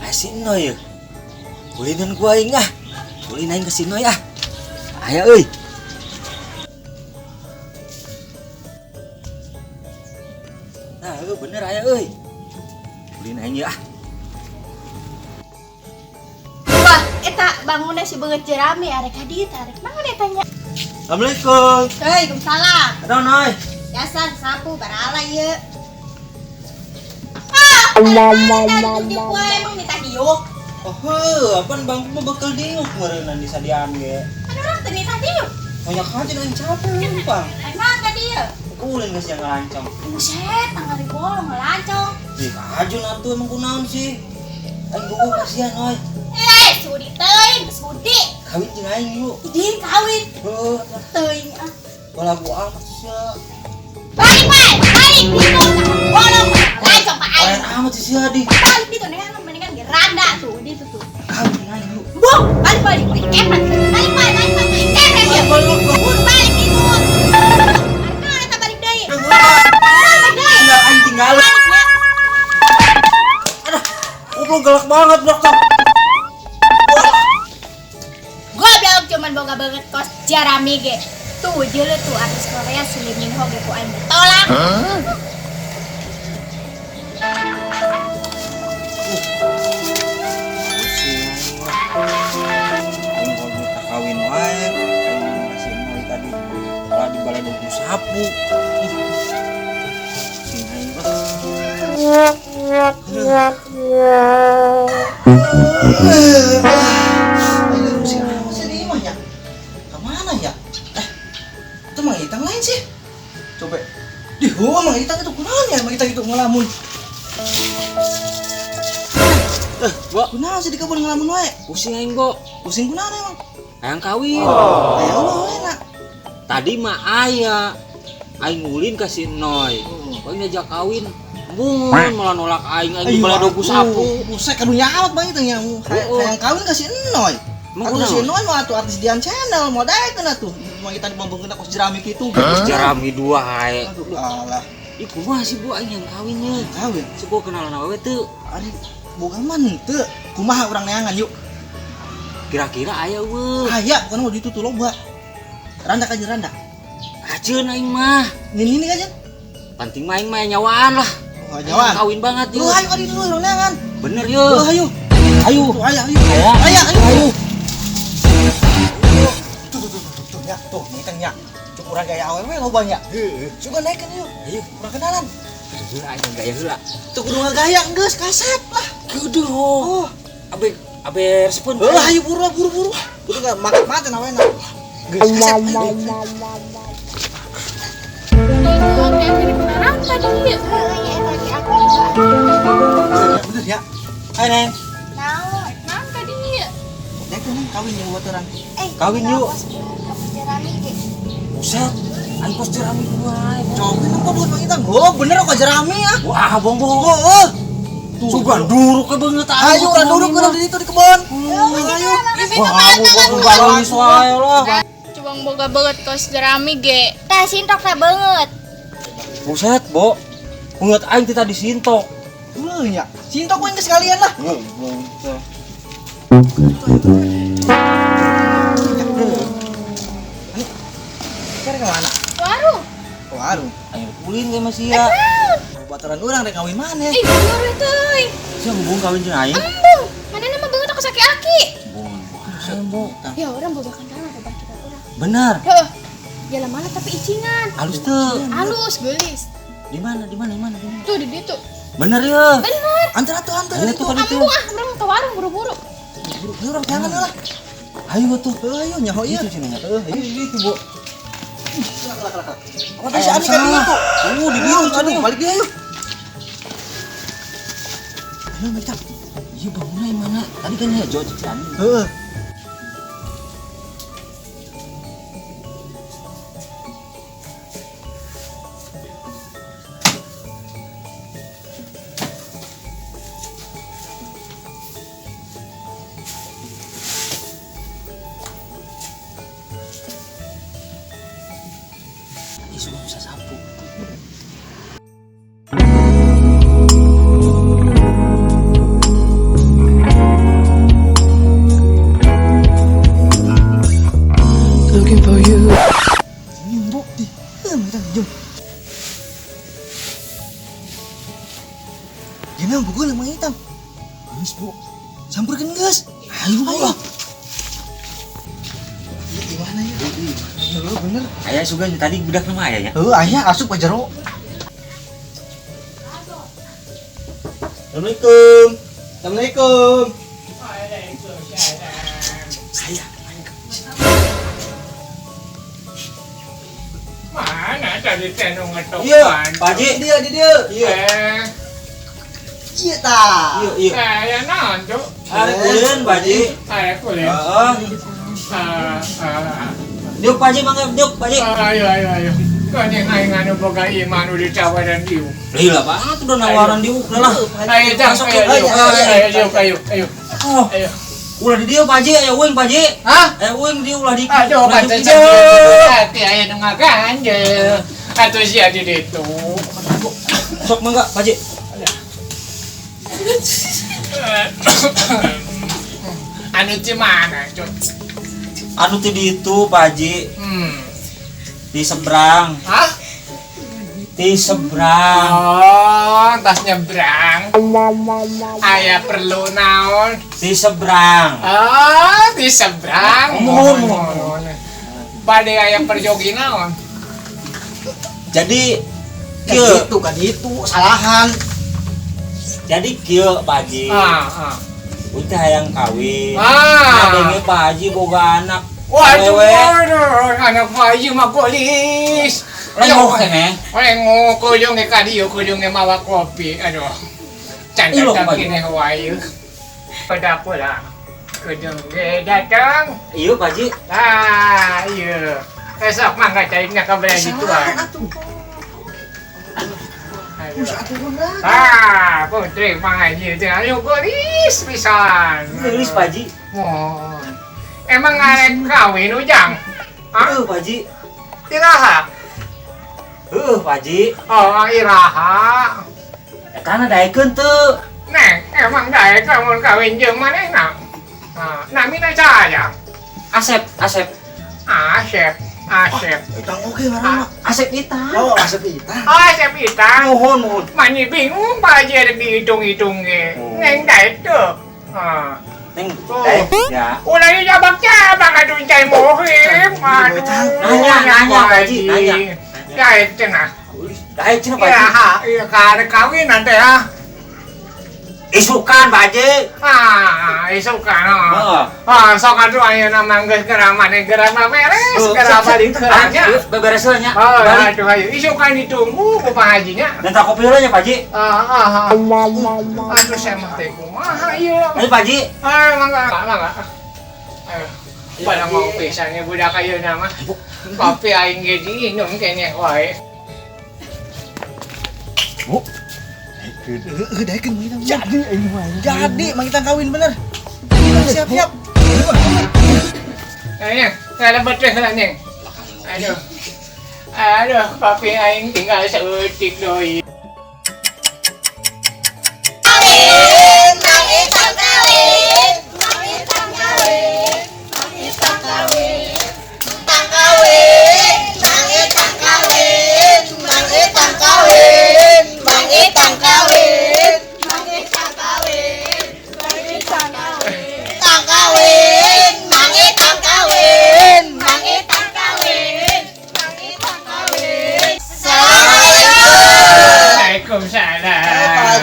Si Noy ya. Kulinan ku aing ah. Kulin aing ke si Noy ah. Aya euy. Nah, heuh bener aya euy. Kulin aing ya ah. Wah, eta bangunna si beungeut jerami arek ka dieu teh arek naon eta nya? Assalamualaikum. Waalaikumsalam. Aduh Noy. Biasa sapu barala ieu. Ah, mana tunjuk wae emang minta diuk. Oh, heuh, apaan bangku mah bekal diuk meureunna di sadian ge. Kan urang teu nitah diuk. Banyak aja yang capek lumpang. Arek naon ka dieu? Kulin geus yang ngelancong. Buset, tanggal bolong ngelancong. Ih, kajun atuh emang kunaon sih? Aing bogo kasihan Noy. Eh, sudi teuing, sudi. Kawin jeung aing yuk. Idin kawin. Heuh, Teuing ah. balagu amat sia. Balik wae, balik ditu bolong ngelancong pak aing. Lain amat sih sia di. Balik ditu dengan mendingan ge randa tuh ditu tuh. Kawin jeung aing yuk. Bung, balik balik balik kepet. Balik balik balik balik kepet ya. Buru balik itu. Arek eta balik deui. Balik deui. Tinggal aing tinggal. Balik ya. Aduh, goblok galak banget blok tuh. Goblok cuman boga banget kos jarami ge. Tuh jeuleuh tuh artis Korea si Lee Min Ho ge ku aing ditolak. Pusing aing mah. Aing mau minta kawin wae, aing kasih Noy tadi. Malah dibaledog ku sapu. Pusing aing mah. Ayo si apa sih di imah ya? Kemana ya? Itu Mang Itang lain sih. Coba. Di oh, Mang Itang itu kunaon ya? Mang Itang itu ngelamun. Bo, Kunaon sih di kebun ngelamun wae? pusing aing, Bo. Pusing kunaon emang? Hayang kawin. Aya Allah enak. Tadi mah aya. Aing ngulin ka si Noy. Aing ngajak kawin. Embung malah nolak aing, aing dibaledog ku sapu. Buset kadunya amat Bang Itang yang Oh. hayang kawin ka si Noy. Emang Atuh si kunaon? Noy mah atuh artis Dian Channel mau daekeun atuh. Mang Itang dibombongkeun kos jerami kitu. Terus jerami dua ae. Aduh alah. Ih kumaha sih Bu aing yang kawinnya? Kawin. Si Bu kenalan awewe teu. Ari boga mah henteu. Kumaha urang neangan yuk. Kira-kira aya eueuh. Aya bukan mau ditutup loba. Randa kaji randa. Kaceun aing mah. Nini ini kaji. Penting mah aing mah nyawaan lah. Oh, nyawaan. Kawin banget Lu yeuh. ayo kali dulu urang neangan. Bener yeuh. Lu ayo. Ayo. Tuh ayo ayo. Ayo. Ayo ayo. Ayo. Tuh tuh tuh tuh tuh ya tuh nih kan ya. Cuk urang gaya awewe loba nya. Heeh. Suka naikkeun yuk. Ayo. Urang kenalan. Heula aing gaya heula. Tuh kudu ngagaya geus kasep lah. Kudu. Oh. Abe abe resepun. Heuh ayo buru buru buru. Kudu enggak makan-makan awena. Geus kasep. Ayo. Heeh, nya eta ge aku juga. Bener ya. Hai Neng. Naon? Naon ka dieu? Naikkeun neng kawin jeung baturan. Eh, Kawin yuk. Kos jerami ge. Buset. Aing kos jerami dua ae. Coba nempo buat Mang Itang. Oh, bener kok jerami ah. Wah, bongbong. Oh, oh. Tuh. Sugan duruk ke beungeut aing. Ayo urang duruk urang di ditu di kebon. Ayo. Wah, aku gua balis wae lah. Cubang boga banget kos jerami ge. Tah sintok tah beungeut. Buset, Bo. Beungeut aing teh tadi sintok. Heuh nya. Sintok we geus sekalian lah. Goblok teh. Ani. Cari ke mana? Warung. Ke warung. Aing ulin ge masih ya. Baturan urang rek kawin maneh. Ih, bener teuing. Sia hubung kawin jeung aing. Embung. Mana nama banget aku sakit aki. Bung. Aing, Bo. Ya orang boga kenalan ke baturan urang. Bener. Heuh. Jalan mana tapi icingan. Halus teu. Halus, geulis. Di mana? Di mana? Di mana? Di mana? Tuh di ditu. Bener ya. Bener. Antar atuh antar Ayo itu. tuh ka ditu. Embung ah, urang ke warung buru-buru. Ayo urang jangan lah. Ayo tuh. Heuh ayo nyaho ieu. Itu cenah. Heuh ayo Itu, Bo. Kelak kelak kelak. Apa teh si Ani kan di ditu? Oh, di ditu Aduh, cenah. balik dia ayo. Ayo Mang Itang. Iya bangunnya yang mana? Tadi kan hejo cek si Ani. Heeh. Ih, sudah bisa sapu. Geus, Bu. Samperkeun geus. Ayo, Bu. Ieu gimana ya? Heuh, bener. Aya sugan tadi budak nama aya nya. Heuh, aya asup ka jero. Assalamualaikum. Assalamualaikum. Aya. Mana tadi teh nu ngetokan? Iya, Pak Haji. Dia di dia. Iya. Iya tah. Iya, iya. Ya naon, Cuk? Arek ulin, Pak Haji. Arek ulin. Heeh. Diuk Pak Haji mangga diuk Pak Haji. Ayo ayo ayo. Kau aing anu boga iman nu ditawaran diuk. Lila banget udah nawaran diuk lah. Ayo jang, ayo ayo ayo ayo ayo. Oh. Ayo. Ulah di dieu Pak Haji, aya uing Pak Haji. Hah? Aya uing di ulah di. Aduh, ulah di pantes dieu. Hati aya nu ngaganjel. Atuh sia di ditu. Sok mangga Pak Haji. Anu di mana, Cuk? Anu ti ditu Pak Haji. Di seberang. Hah? Di seberang. Oh, tas nyebrang. Aya perlu naon? Di seberang. Oh, di seberang. Mohon, mohon. Bade aya perjogi naon? Jadi Kan kieu, itu kan itu salahan. jadi kieu Pak Haji. Ah, ah. Udah hayang kawin. Ah. Adenge Pak Haji boga anak. Waduh, Awewe. waduh, anak Pak Haji mah polis. Lengok keneh. Lengok, kujung ge ka dieu, kujung ge mawa kopi. Aduh. Can Ilok, datang Pak Haji. keneh wae. Pada pula. Kujung ge datang. Iya Pak Haji. Ah, iya. Esok mangga cairnya ka beli gituan. Atuh. Aduh. Atuh bener. Ah, putri Pak Haji teh ayo gelis pisan. Geulis Pak Haji. Mohon. Emang arek kawin ujang? Hah? Heuh Pak Haji. Iraha? Heuh Pak Haji. Oh, iraha. Etana daekeun teu. Neng, emang daek lamun kawin jeung manehna? Ah, namina saha? Asep, Asep. Asep, Asep. Itang oge ngaranna. Asep Itang. Oh, Asep Itang. Oh, Asep Itang. Mohon, mohon. Mani bingung Pak Haji ada dihitung-hitung ge. Oh. Neng daek teu. Ah. Neng, Oh. daek ya. Ulah dijabak-jabak aduh cai muhim. Aduh. Nanya, nanya, Pak Haji, nanya. Daek cenah. Daek cenah Pak Haji. Iraha, ieu karek kawin nanti ya. Isukan Pak Haji. Ah, isukan. Heeh. Ah, sok atuh ayeuna mah geus geura maneh geura mah beres, geura balik heula nya. Beberes heula nya. Oh, Balik. aduh ayo. Isukan ditunggu ku Pak Hajinya. Minta kopi heula nya Pak Haji. Ah, ah, ah. Aduh, saya mah teh kumaha ieu. Ayo Pak Haji. Ayo mangga, mangga. Ayo. Pada ngopi sange budak ayeuna mah. Kopi aing ge diinum keneh wae. Bu. Heuh, daekeun Mang Itang. Jadi aing mah. Jadi Mang Itang kawin bener. Siap-siap. Ayo, ngalebet teh heula nyeng. Aduh. Aduh, kopi aing tinggal saeutik deui. Kawin, Mang Itang kawin, Mang Itang kawin, Mang Itang kawin, Itang kawin, Mang Itang kawin, Mang Itang kawin, Mang Itang kawin, Mang Itang kawin, Mang Itang kawin, Itang kawin, Mang Itang kawin, Mang Itang kawin, Mang Itang kawin. Assalamualaikum. Waalaikumsalam.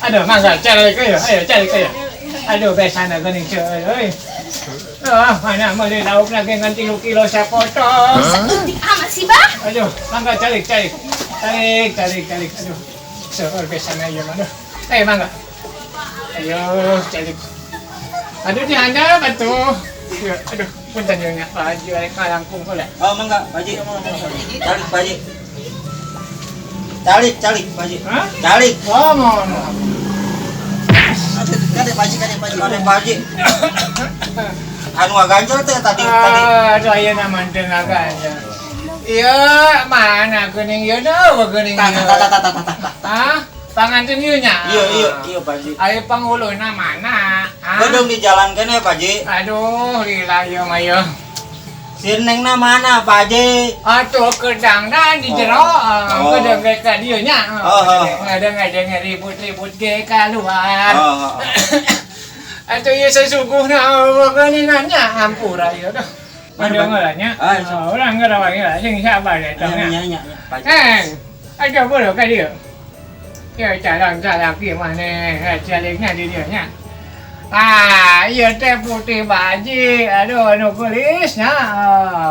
Aduh, mangga cari kayu, ayo cari kayu. Aduh, besana geuning ceuy euy. Ah, mana meuli lauk lagi ngan 3 kilo sapotong. Saeutik amat sih, Bah. Aduh, mangga cari, cari. Tarik, tarik, tarik. Aduh. Seueur besana ieu mah. Aduh. Eh, mangga. Ayo, cari. Aduh, dihandap atuh. Ya, aduh, punten ieu nya Pak Haji arek ngalangkung heula. Oh, mangga Pak Haji. Calik Pak Haji. Calik, calik Pak Haji. Hah? Calik. Oh, mohon. Kade Pak Haji, kade Pak Haji. Kade Pak Haji. Anu ngaganjel teh tadi tadi. Aduh, ayeuna mah teu ngaganjel. Ieu mana geuning ieu deui geuning Tah ieu. tah tah tah tah tah. Hah? Panganten ieu nya? Iya, iya, iya Pak Haji. Ayo panguluna mana? Hah? Gedung di jalan kene Pak Haji. Aduh, lila ieu mah ieu. Si Nengna mana Pak Haji? Atuh kedangdan di jero, Oh. kedang ge ka dieu nya. Oh, oh. Ngadeng-ngadeng ribut-ribut ge kaluar. Oh, oh. Atuh ieu sesungguhna geuningannya hampura ieu dah. Mana nya? Urang geura lah sing sabar eta nya. Nya nya nya. Eh, aja boleh ka dieu. Ya calon-calon kieu maneh, calegna di dieu nya. Ah, ieu teh putih baji, aduh anu geulis nya.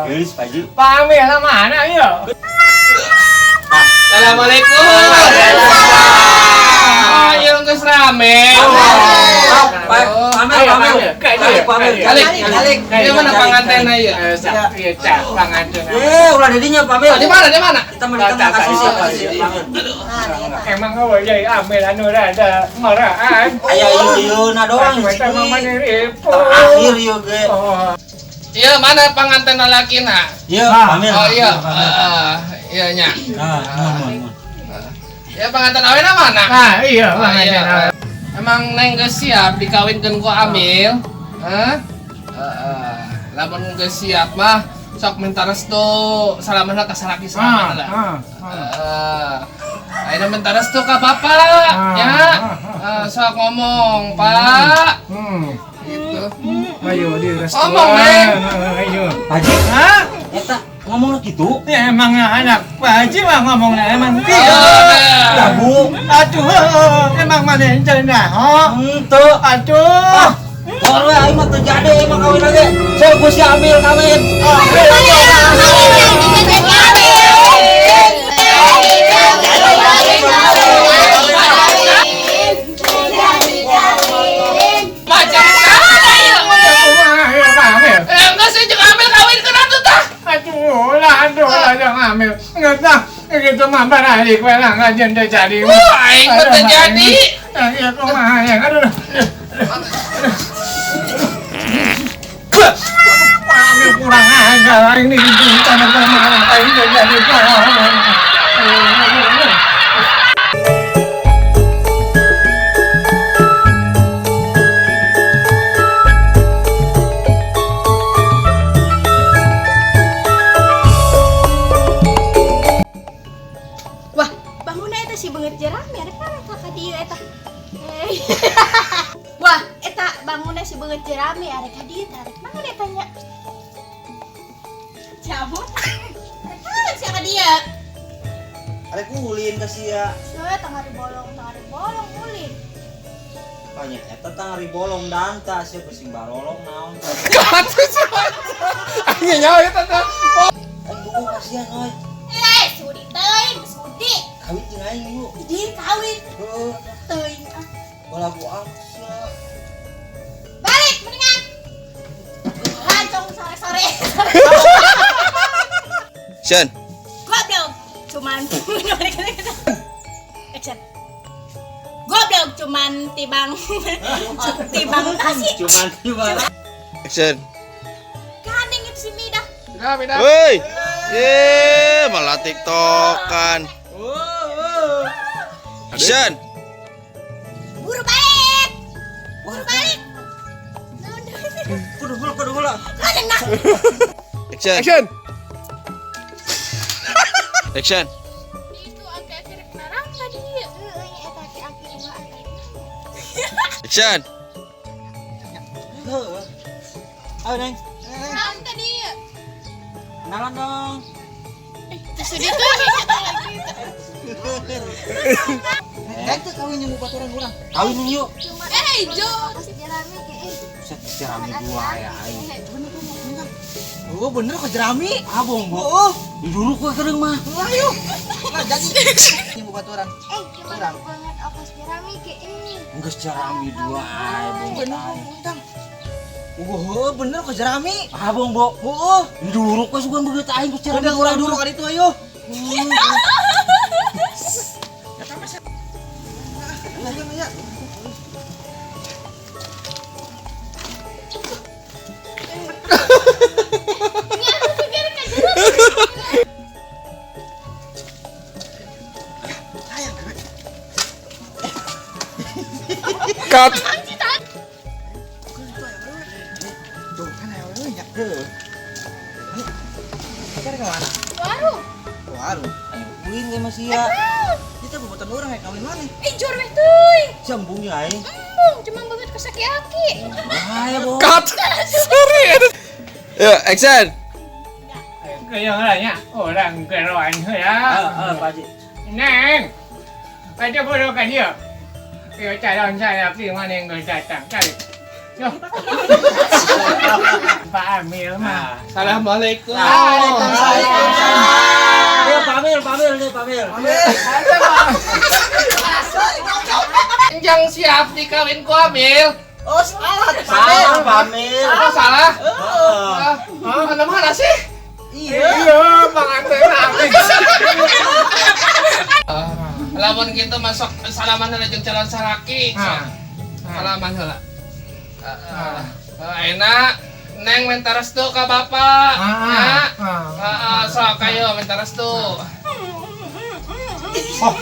Geulis Pak Haji. Pamil lah mana ieu? Assalamualaikum. Ah, ieu geus rame. Pamil, pamil. Pamil, Calik. Ieu mana pangantenna ieu? Ieu cak panganten. Eh, ulah didinya pamil. Di mana? Di mana? Kita mah ditengah kasih sih, kasih pamil. Emang eueuh jadi amil anu rada maraan. Aya ieu-ieuna doang. Eta mah maneh ripuh. Terakhir ieu ge. Iya, mana panganten lalakina? Iya, pamil. Oh iya, iya nya. Nah, nuhun, nuhun. Ya panganten awena mana? Ah, iya panganten awe. Emang neng geus siap dikawinkeun ku Amil? Hah? Heeh. Lamun geus siap mah sok minta restu salamana ka salaki salamana lah. Heeh. Ayeuna minta restu ka bapak nya. Sok ngomong, Pak. Gitu. Ayo di restu. Ngomong, Neng. Ayo. Pak Haji. Hah? Eta ngomongna kitu? Ya emang anak Pak Haji mah ngomongna emang kitu. Lah, Bu. Aduh, emang maneh cenah, ho? Henteu. Aduh. Baru aing mah teu jadi aing mah kawin lagi. Sok ku si Amil kawin. Macam mana ieu? Eh, enggak sih jeung Amil kawin keun atuh tah. Aduh, lah aduh lah jeung Amil. Geus tah, kitu mah baralik we lah ngajeun teu jadi. Wah, aing mah teu jadi. Iya kumaha ya, aduh. Amil kurang ajar aing nih tanah-tanah aing teu jadi. Wah, bangunna eta si beungeut jerami ada mana ka dieu eta. Wah, eta bangunna si beungeut jerami ada ka dieu teh arek naon eta nya? Cabut. Arek naon sia ka dieu? Arek ulin ka sia. Soe tangari bolong ulin. Panya eta tangari bolong danta sia besing barolong naon. Katuh anjing nyawa eta teh. Aing kasihan euy. Eh, sudi teuing, sudi. Kawin jeung aing Bu. Di kawin. Heeh. Teuing ah. Balagu sia. Balik mendingan. Lancong sore-sore. Action. Goblok cuman action. Goblok cuman tibang tibang nasi. Cuman tibang. Action. Gandeng itu si Mida. Mida. Woi. Eh, malah TikTokan. Action. Buru balik. Buru balik. Kudu heula, kudu heula. Action. Action. Action. Itu aki-aki rek narang tadi. Heeh, nya eta aki-aki ulah. Action. Heeh. Ayo, Neng. Naon tadi? Kenalan dong. Sudi tuh kayaknya lagi. Neng teh kawin jeung baturan urang. Kawin yuk. Eh, Jo. Jerami ke eh. Buset, jerami dua ya aing. Oh, bener kok jerami. Abong, Bu. Oh, Dulu kue kering mah. ayo. Nah, jadi jeung baturan. Eh, cuma banget ongkos jerami ke eh. Enggak jerami dua ay, bong. Bener kok, Oh, bener kok jerami. Abong, Bu. Oh, Dulu kue sugan begitu aing ku jerami. udah urang dulu kan itu ayo. Ayo, ayo. Cut. Tuh kan ayo nya. Heeh. Cari ke mana? Warung. Warung. Ayo ulin ge masih ya. Kita buatan orang ya kawin mana? Eh, jor weh teuing. Jambungnya aing. Embung, cuma banget Ka aki-aki. Bahaya, Bo. Cut. Sorry. Ya, action. Kayak lah nya, orang geroan ya. Heeh, Pak Haji. Neng, ada bodoh kan dia. Yo calon saya pilih mana yang datang kali. Yo. Pak Amil mah. Assalamualaikum. Ayo Pak Amil, Pak Amil nih, Pak Amil. Yang siap dikawin ku Amil. Oh, salah tuh, Pak Salah, Pak Amil. Oh, salah. Heeh. Ah, mana mana sih? Iya. Iya, Bang Ante Amil. Ah, lamun gitu masuk salaman heula jeung calon salaki. Sok. Salaman heula. Ah, ah, enak. Neng minta restu ka bapak. Ya. Ah, ah, sok kayo minta restu. Oh.